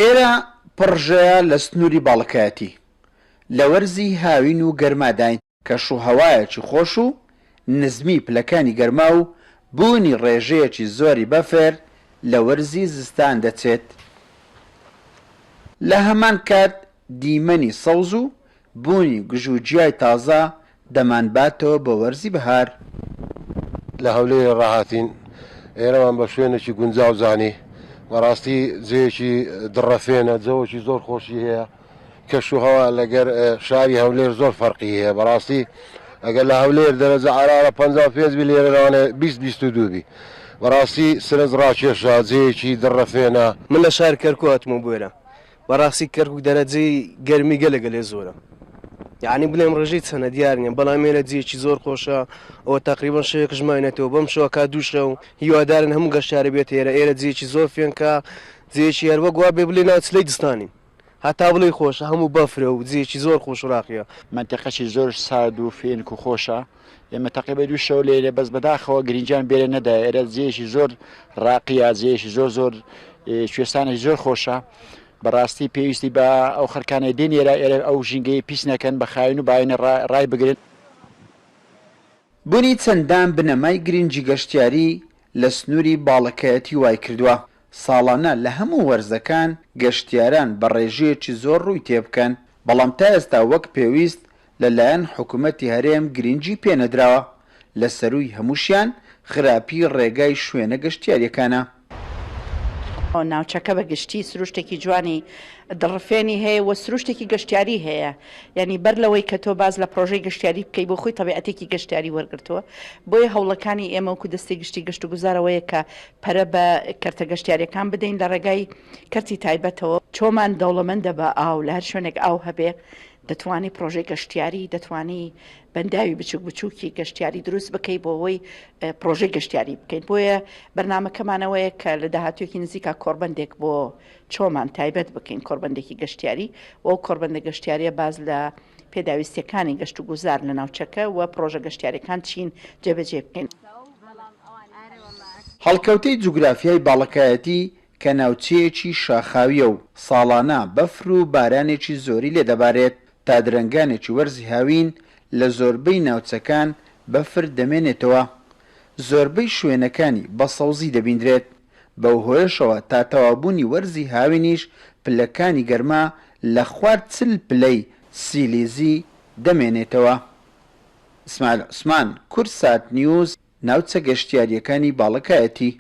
ئێرە پڕژەیە لە سنووری باڵەکایەتی. لە وەرزی هاوین و گەرماداین. کەشوهەوایەکی خۆش و نزمی پلەکانی گەرما و بوونی ڕێژەیەکی زۆری بەفر لە وەرزی زستان دەچێت. لە هەمان کات دیمەنی سەوز و بوونی گژوگیای تازە دەمانباتەوە بۆ وەرزی بەهار. لە هەولێرێ ڕاهاتین، ئێرەمان بە شوێنێکی گونجاو زانی. بەڕاستی جێیەکی دڕەفێنە، جەوەکی زۆر خۆشی هەیە. کەش و هەوا لەگەر شاری هەولێر زۆر فەرقی هەیە. بەڕاستی ئەگەر لە هەولێر دەرەجە حەرارە 55 بی لێرە لەوانەیە 20 22 بی. بەڕاستی سرنج ڕاکێشە، جێیەکی دڕەفێنە. من لە شاری کەرکوک هاتمەوە بۆ ئێرە. بەڕاستی کەرکوک دەرەجەی گەرمی گەلە گەلێ زۆرە یعنی بڵێم ڕێژەی چەنە دیار نییە بەڵام ئێرە جێکی زۆر خۆشە ئەوە تقریبا شەوێکش ماینەتەوە بەم شەوە کا دوو شەو هیوادارن هەموو گەشتیارە بێت ئێرە ئێرە جێکی زۆر فێنکە جێکی هەر وەک وا بێ بڵێ ناو چلەی دستانین هەتا بڵێ خۆشە هەموو بەفرە و جێکی زۆر خۆش و ڕاقیە. مەنتیقەکی زۆر سارد و فێنک و خۆشە ئێمە تەقریبا دوو شەو لێرە بەس بەداخەوە گرنگیان بێرە نەدا ئێرە جێیەکی زۆر ڕاقیە جێیەکی زۆر زۆر کوێستانێکی زۆر خۆشە بەڕاستی پێویستی بە ئەو خەرکانەی دێن ئێرە ئێرە ئەو ژینگەی پیس نەکەن بە خاوێن و باوێنی ڕای بگرن. بونی چەندان بنەمای گرنگی گەشتیاری لە سنوری باڵەکایەتی وایکردوە ساڵانە لە هەموو وەرزەکان گەشتیاران بە ڕێژەیەکی زۆر ڕووی تێبکەن، بەڵام تا ئێستا وەک پێویست لە لایەن حکومەتی هەرێم گرنگی پێنەدراوە، لە سەرووی هەمووشیان خراپی ڕێگای شوێنە گەشتیاریەکانە. ناوچەکە بە گشتی سروشتێکی جوانی دڵڕفێنی هەیە و سروشتێکی گەشتیاری هەیە یانی بەر لەوەی کە تۆ باس لە پرۆژەی گەشتیاری بکەی بۆ خۆی تەبیعەتێکی گەشتیاری وەرگرتووە بۆیە هەوڵەکانی ئێمە وەکو دەستەی گشتی گەشتوگوزار ئەوەیە کە پەرە بە کەرتە گەشتیاریەکان بدەین لە ڕێگای کەرتی تایبەتەوە. چۆمان دەوڵەمەندە بە ئاو لە هەر شوێنێک ئاو هەبێ دەتوانی پرۆژەی گەشتیاری دەتوانی بەنداوی بچوک بچوکی گەشتیاری دروست بکەی بۆ ئەوەی پرۆژەی گەشتیاری بکەین بۆیە بەرنامەکەمانەوەیە کە لە داهاتوویەکی نزیکا کۆربەندێک بۆ چۆمان تایبەت بکەین کۆربەندێکی گەشتیاری و ئەو کۆربەندە گەشتیاریە باز لە پێداویستیەکانی گەشت و گوزار لە ناوچەکە و پرۆژە گەشتیاریەکان چین جێبەجێ بکەین. هەڵکەوتەی جوگرافیای باڵەکایەتی کە ناوچەیەکی شاخاوییە و ساڵانە بەفر و بارانێکی زۆری لێ دەبارێت، تا درەنگانێکی وەرزی هاوین لە زۆربەی ناوچەکان بەفر دەمێنێتەوە، زۆربەی شوێنەکانی بە سەوزی دەبیندرێت، بەو هۆیەشەوە تا تەواوبوونی وەرزی هاوینیش پلەکانی گەرما لە خوار 40 پلەی سیلیزی دەمێنێتەوە. ئیسماعیل عوسمان، کوردسات نیوز، ناوچە گەشتیارییەکانی باڵەکایەتی.